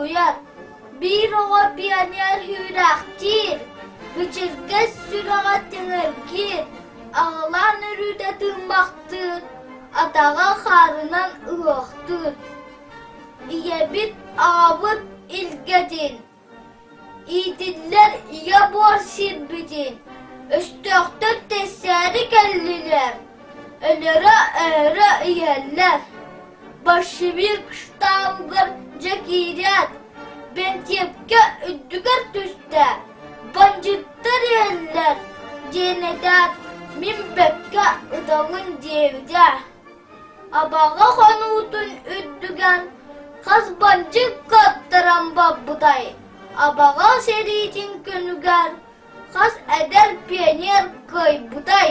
долгуйар, биир оҕо пионер сүүрээхтиир, Бичиргэс сүрэҕэ тиҥиргиир, аҕылаан өрүүтэ тыыммахтыыр, атаҕа хаарынан ыһыахтыыр. Ийэбит, аҕабыт илгэтин, иитиллэр ийэ буор сирбитин өстөөхтөр тэссээри кэллилэр, өлөрө-өһөрө иһэллэр. Большевик штабыгар дьэ киирээт, бэнтиэпкэ үрдүгэр түстэ, бандьыыттар иһэллэр диэн этээт, мин бэккэ ытабын диэбитэ. Абаҕа хонуутун үрдүгэр хас бандьыыт кыаттаран барбытай, Абаҕа сэриитин күнүгэр хас эдэр пионер кыайбытай?